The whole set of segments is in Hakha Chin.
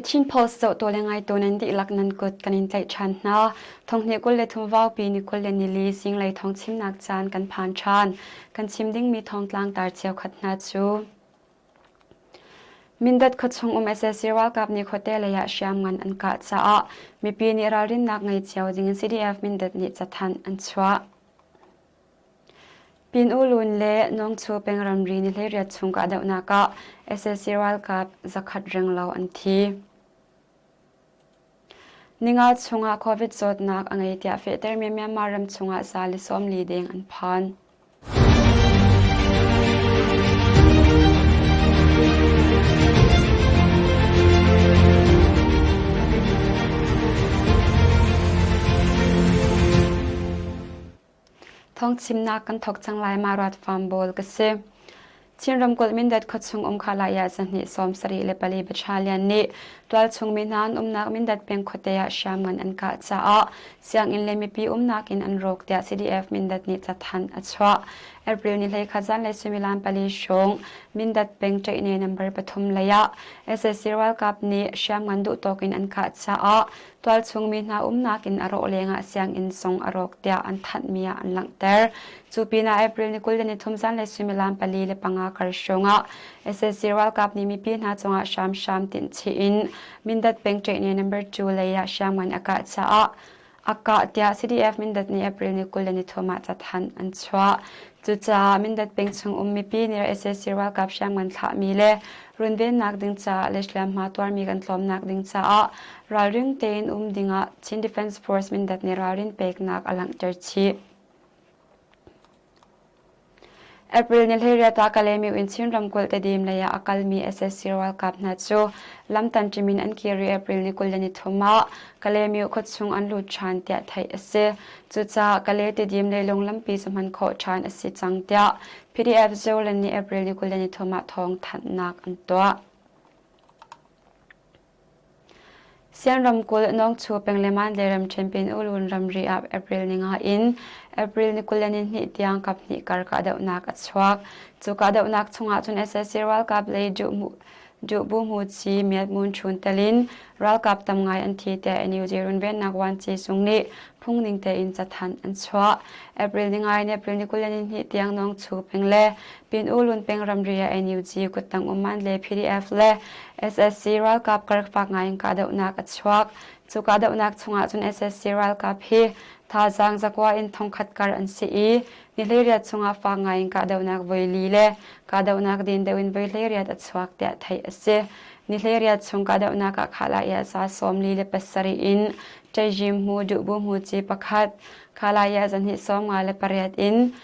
The Chin Post zohtu le ngaitu nan dihlak nan kut kan in tlaih ṭhan hna. Thonghnih 23 vaupi ni 24 zinglei thawng chimnak caan kan phan ṭhan. Kan chim dingmi thawngtlang tar cheukhat hna cu Mindat khuachung um sac ralkap nih khuate lei ah hriamngan an kah caah mipi nih ralrinnak ngei cio dingin CDF Mindat nih cathanh an chuah. Pin U Lun le Nawngchu peng ramri ni 18 chung kahdohnak ah sac ralkap zakhat renglo an thi. Ninga chungah COVID zawtnak a ngei tiah fehtermi Myanmar ram chungah za le 40 deng an phan. Thawngchimnak kan thawk cang lai ma ruat farm bawl ka si. Chin ramkulh Mindat khuachung um Khalaya zahnih 74 battalion nih tualchung mi hna an umnak Mindat peng khuate ah hriamngan an kah caah sianginn le mipi umnak inn an rawk tiah CDF Mindat nih cathanh a chuah. April ni 11 zanlei suimilam pali hrawng Mindat peng ṭaihne number pathum lei ah sac ralkap nih hriamngan duhtawk in an kah caah tualchung mi hna umnak inn a rawh lengah sianginn zong a rawk tiah an thanhmi ah an langhter. Cu pinah April ni 23 zanlei suimilam pali le panga kar hrawngah sac ralkap nih mipi hna cungah hramhram tinhchih in Mindat peng ṭehne number 2 lei ah hriamngan a kah caah a kah tiah CDF Mindat nih April ni 23 ah cathanh an chuah. Cucaah Mindat peng chung um mipi nih sac ralkap hriamngan thlahmi le runvennak ding caah le hliamhma tuarmi kan tlawmnak ding caah ralring tein um dingah Chin Defense Force Mindat nih ralrin peknak a langhter chih. April ni 18 ah Kalaymyo in Chin ramkulh Tedim lei ah a kalmi sac ralkap hna cu lamtan ṭim in an kir i April ni 23 ah Kalaymyo khuachung an lut ṭhan tiah theih a si. Cucaah Kalay Tedim leilung lampi cu hman khawh ṭhan a si cang tiah PDF Zoland nih April ni 23 ah thawngthanhnak an tuah. Sian ramkulh Nawngchu peng le Mandalay ramṭhen Pin U Lun ramri ah April ni nga in April ni 22 tiang kaphnih kar kahdohnak a chuak. Cu kahdohnak chungah cun sac ralkap lei Duhbu Hmuci Myat Mun Chun tel in ralkap tam ngai an thi tiah NUG runvennak vuanci zung nih phungning tein cathanh an chuah. April ni nga in April ni 22 tiang Nawngchu peng le Pin U Lun peng ramri ah NUG kuttang um Mandalay PDF le SSC ralkap karfak ngai in kahdohnak a chuak. Cu kahdohnak chungah cun SSC ralkap hi thazaang zakua in thongkhat kar an si i ni 18 chungah fak ngai in kahdohnak voi li le kahdohnak din deuh in voi 18 a chuak tiah theih a si. Ni 18 chung kahdohnak ah khahla i za 47 in Ṭaihzim hmu duhbu hmu ci pakhat, khahla i zahnih 58 in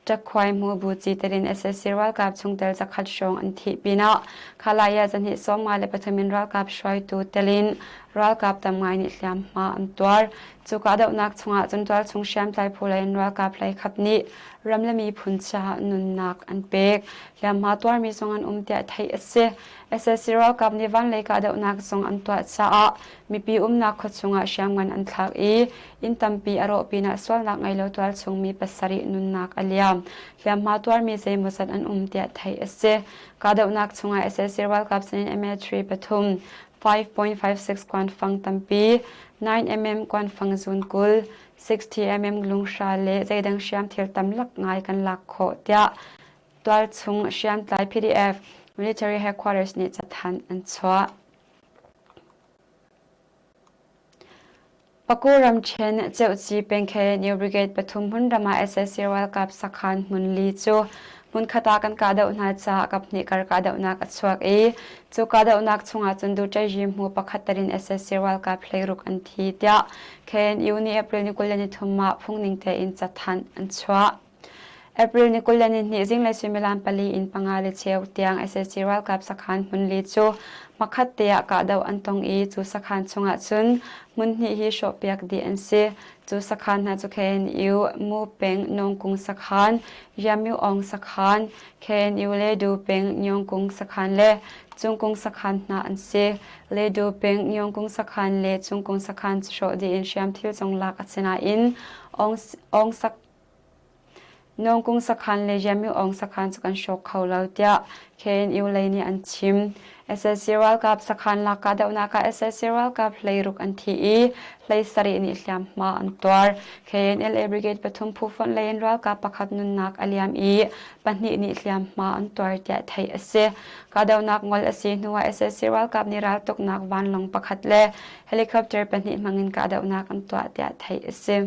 Ṭakhuai hmu bu ci in sac ralkap chungtel zakhat hrawng an thih pinah Khalaya zahnih 53 in ralkap hruaitu telin ralkap tam ngai nih hliamhma an tuar. Cu kahdohnak chungah cun tualchung hriamtlai phu lei in ralkap hleikhat nih ram le miphun caah nunnak an pek. Hliamhma tuarmi zong an um tiah theih a si. Sac ralkap nih vanlei kahdohnak zong an tuah caah mipi umnak khuachung ah hriamngan an thlak i Inn tampi a rawh pinah sualnak ngei lo tualchung mi pasarih nunnak a liam. Hliamhma tuarmi zeimawzat an um tiah theih a si. Kahdohnak chungah sac ralkap sinin MA3 pathum, 5.56 kuanfang tampi, 9mm kuanfang zun 20, 60mm lunghra le zeidang hriamthil tamlak ngai kan lak khawh tiah tualchung hriamtlai PDF military headquarters nih cathanh an chuah. Paku ramṭhen Ceuci pengkhel New Brigade pathum hmunram ah sac ralkap sakhan hmun li cu hmunkhat ah kan kahdoh hna caah kaphnih kar kahdohnak a chuak i cu kahdohnak chungah cun Duṭayi hmu pakhat tel in sac ralkap hleiruk an thi tiah KNU nih April ni 23 ah phungning tein cathanh an chuah. April ni 22 zinglei suimilam pali in panga le cheu tiang sac ralkap sakhan hmun li cu hmakhat te ah kahdoh an tong i cu sakhan chungah cun hmun hnih hi hrawhpiak dih an si. Cu sakhan hna cu KNU Mu peng Nawngkung sakhan, Yamyu Aung sakhan, KNU le Du peng Nyongkung sakhan le Cungkung sakhan hna an si. Le Du peng Nyongkung sakhan le Cungkung sakhan cu hrawh dih in hriamthil zong lak a si nain Aung sak. Nawngkung sakhan le Yamyu Aung sakhan cu kan hrawk kho lo tiah KNU lei nih an chim. Sac ralkap sakhan lak kahdohnak ah sac ralkap 16 an thi i 17 nih hliamhma an tuar. KNLA Brigade pathum phu fonh lei in ralkap pakhat nunnak a liam i pahnih nih hliamhma an tuar tiah theih a si. Kahdohnak ngol a si hnuah sac ralkap nih raltuknak vanlawng pakhat le helicopter pahnih hmangin kahdohnak an tuah tiah theih a si.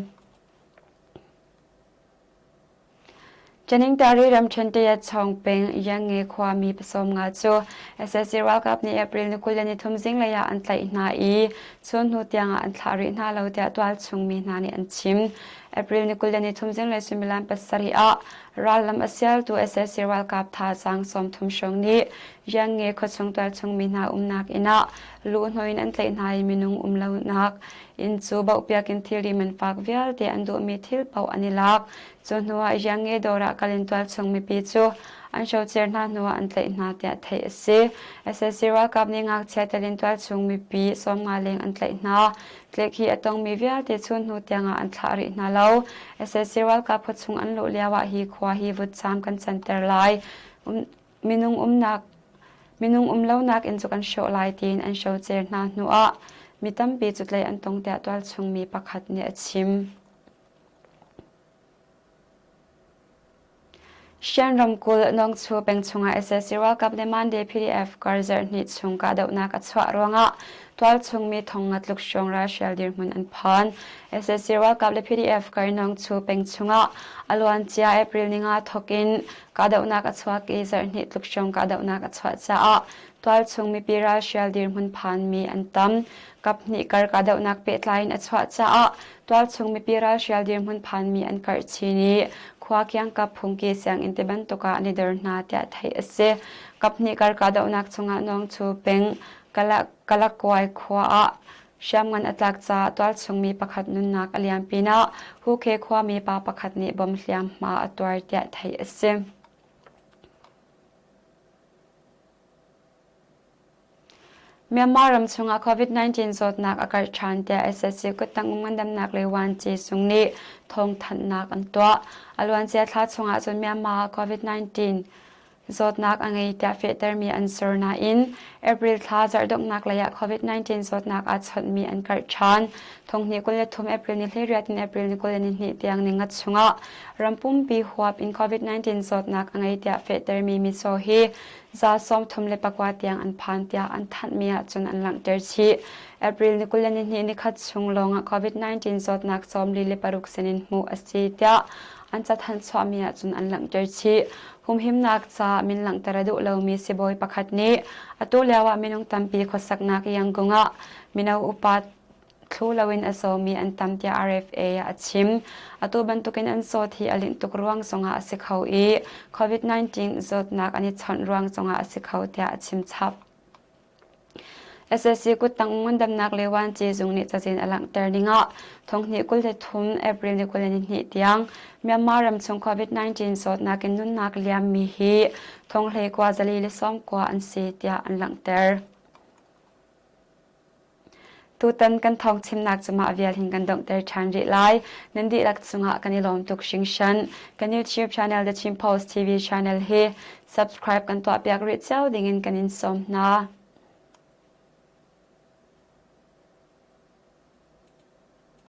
Janingtari ramṭhen Tayatchawng peng Yange khuami pasawm nga cu sac ralkap nih April ni 23 zinglei ah an tlaih hna i chun hnu tiangah an thlah rih hna lo tiah tualchung mi hna nih an chim. April ni 23 zinglei suimilam pasarih ah rallam a sialtu sac ralkap thazaang 30 hrawng nih Yange khuachung tualchung mi hna umnak inn ah luhhnawh in an tlaih hna i minung um lonak Inn cu bauhpiak in thilri man fak vialte an duhmi thil paoh an i lak. Cu hnuah Yange dawr ah kal in tualchung mipi cu an hrocer hna hnuah an tlaih hna tiah theih a si. Sac ralkap nih ngakchia tel in tualchung mipi 50 leng an tlaih hna. Tlaih hi a tongmi vialte chun hnu tiangah an thlah rih hna lo. Sac ralkap khuachung an luh lioah hi khua hi vutcaam kan canter lai. Um, Minung umnak Minung um lonak inn cu kan hrawh lai tiin an hrocer hna hnuah mi tampi cu tlaih an tong tiah tualchung mi pakhat nih a chim. Shan ramkulh Nawngchu peng chungah sac ralkap le Mande PDF kar zarhhnih chung kahdohnak a chuah ruangah tualchung mi thong nga tluk hrawng ralhrial dirhmun an phan. Sac ralkap le PDF kar Nawngchu peng chungah a luancia April ninga thawk in Kahdohnak a chuak i zarhhnih tluk hrawng kahdohnak a chuah caah tualchung mipi ralhrial dirhmun phanmi an tam. Kaphnih kar kahdohnak pehtlai in a chuah caah tualchung mipi ralhrial dirhmun phanmi an karh chin i khua kiangkap phungki sianginn ti bantuk ah an i dor hna tiah theih a si. Kaphnih kar kahdohnak chungah Nawngchu peng Kalakuai khua ah Hriamngan a tlak caah tualchung mi pakhat nunnak a liam pinah Hukhe khuami pa pakhat nih bom hliamhma a tuar tiah theih a si. Myanmar ram chungah COVID-19 zawtnak a karh ṭhan tiah sac kuttang um ngandamnak le Wanci sung nih thawngthanhnak an tuah. A luancia thla chungah cun Myanmar ah COVID-19 Zawtnak a ngei tiah fehtermi an sur nain April thla zarh donghnak lei ah COVID-19 zawtnak aa chawnhmi an karh ṭhan. Thonghnih 23 April ni 18 in April ni 22 tiang ningat chungah ram pumpi huap in COVID-19 zawtnak a ngei tiah fehtermi mitcaw hi za 34 tiang an phan tiah an thanhmi ahcun an langhter chih. April ni 22 nikhat chung lawngah COVID-19 zawtnak 46 sinin hmuh a si tiah an cathanh chuahmi ahcun an langhter chih. Humhimnak ca min langhter a duh lomi sibawi pakhat nih atu lioah minung tampi khuasaknak Yangon ah mino upa thlu loin a zawmi an tam tiah RFA ah a chim. Atu bantukin an zawt hi a linh tuk ruang zongah a si kho i COVID-19 zawtnak an i chawnh ruang zongah a si kho tiah a chim chap. Sac kuttang ngandamnak le Wanci zung nih cazin a langhter ning ah thonghnih 23 April ni 22 tiang Myanmar ramchung COVID-19 zawtnak in nunnak liammi hi thonghlei kua zali le sawmkua an si tiah an langhter. Tutan kan thawng chimnak cu mah vial hin kan donghter ṭhan rih lai. Nan dihlak cungah kan i lawm tuk hringhran. Kan YouTube channel The Chin Post TV channel hi subscribe kan tuahpiak rih cio dingin kan in sawm hna.